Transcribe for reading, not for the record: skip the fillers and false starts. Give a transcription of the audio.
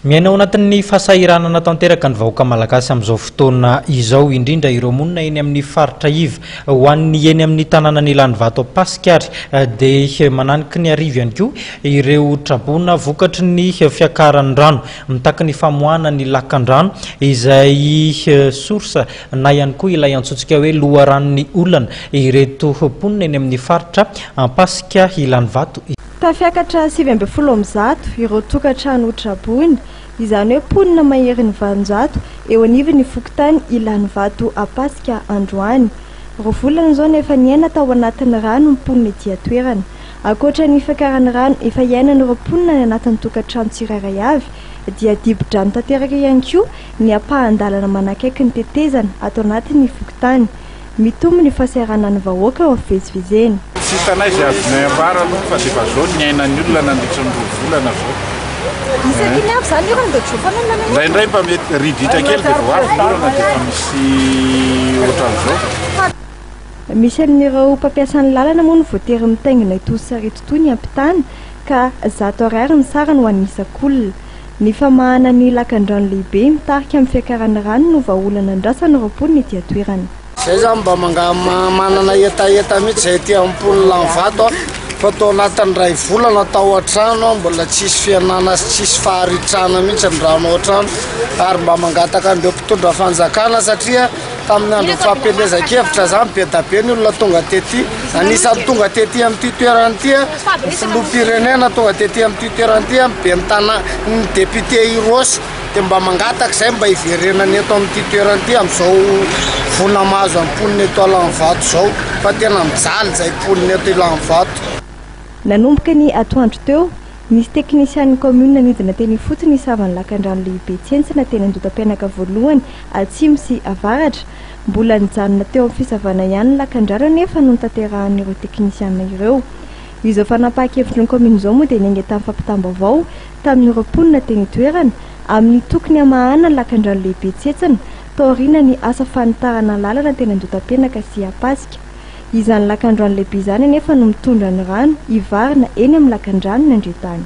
Miaina ao anatin'ny fahasahiranana tanteraka ny vahoaka malagasy amin'izao fotoana izao, indrindra ireo monina eny amin'ny faritra iva. Ho an'ny eny amin'ny tanànan'i Ilanivato Ampasika ary dia mananiky ny arivo ihany koa ireo traboina vokatry ny fiakaran'ny rano. Mitaky ny famoahana ny lakandrano izay source na ihany koa ilay antsointsika hoe loharanon'ny olana ireto mponina eny amin'ny faritra Ampasika Ilanivato. Tafiakatra 119 ireo tokantrano traboina, izany hoe mponina maherin'ny 800 eo anivon'ny fokontany Ilanivato Ampasika androany. 2 volana izao no efa niaina tao anatin'ny rano ny mponina ety an-toerana. Ankoatra ny fiakaran'ny rano efa iainan'ireo mponina any anatin'ny tokantrano tsirairay avy dia dibo-drano tanteraka ihany koa ny ampahan-dalana manakaiky ny tetezana ato anatin'ny fokontany. Mitombo ny fahasahiranan'ny vahoaka eo amin'ny fivezivezena. Tsy hitanay izay azonay ambara aloha fa dia efa zao ny niainan'ny olona nandritra ny 2 volana zao. Isaky ny avy izany ny orana dia ohatr'izao foana ny lalana eto? Indraindray mba mety ridritra kely dia vao avy ny orana dia efa misy ohatran'izao. Misy amin'ireo mpampiasa ny lalana moa no voatery mitaingina itony sarety itony hiampitana ka 100 ariary ny sarany ho an'ny isak'olona. Ny famahana ny lakandrano lehibe mitarika amin'ny fiakaran'ny rano no vahaolana andrasan'ireo mponina ety an-toerana. Zay zany mba manana hetaheta mihitsy zay aty amin'ny mponina Ilanivato a, fa tao anatin'ny 1 volana tao an-trano a, mbola tsisy fihenana sy tsisy faharitrana mihitsy ny rano ao an-trano, ary mba mangataka an'ireo mpitondra fanjakana satria tamin'ny andro fampielezan-kevitra zany be da be ny olona tonga tety, anisan'ny tonga tety amin'ity toerana ity a, ny filoham-pirenena tonga tety amin'ity toerana ity a, ny ben'ny tanà, ny député Hirosy, dia mba mangataka izay mba hiverenana eto amin'ity toerana ity amin'izao voina mahazo amin'ny mponina eto Ilanivato izao, fa tena mijaly izay mponina eto Ilanivato. Nanomboka ny atoandro teo, nisy teknisian'ny kaominina nidina teny ifotony hisava ny lakandrano lehibe tsentsina teny Andotapenaka voalohany atsimo sy avaratra. Mbola nijanona teo amin'ny fisavana ihany ny lakandrano anefa no notanterahan'ireo teknisiana ireo. Izao fanapahan-kevitry ny kaominina izao moa dia niainga tamin'ny fampitam-baovao tamin'ireo mponina teny an-toerana amin'ny tokony hamahana ny lakandrano lehibe tsentsina taorian'ny asa fanitarana lalana teny Andotapenaka sy Ampasika. Izany lakandrano lehibe izany anefa no mitondra ny rano hivarina eny amin'ny lakandranon'i Andriantany.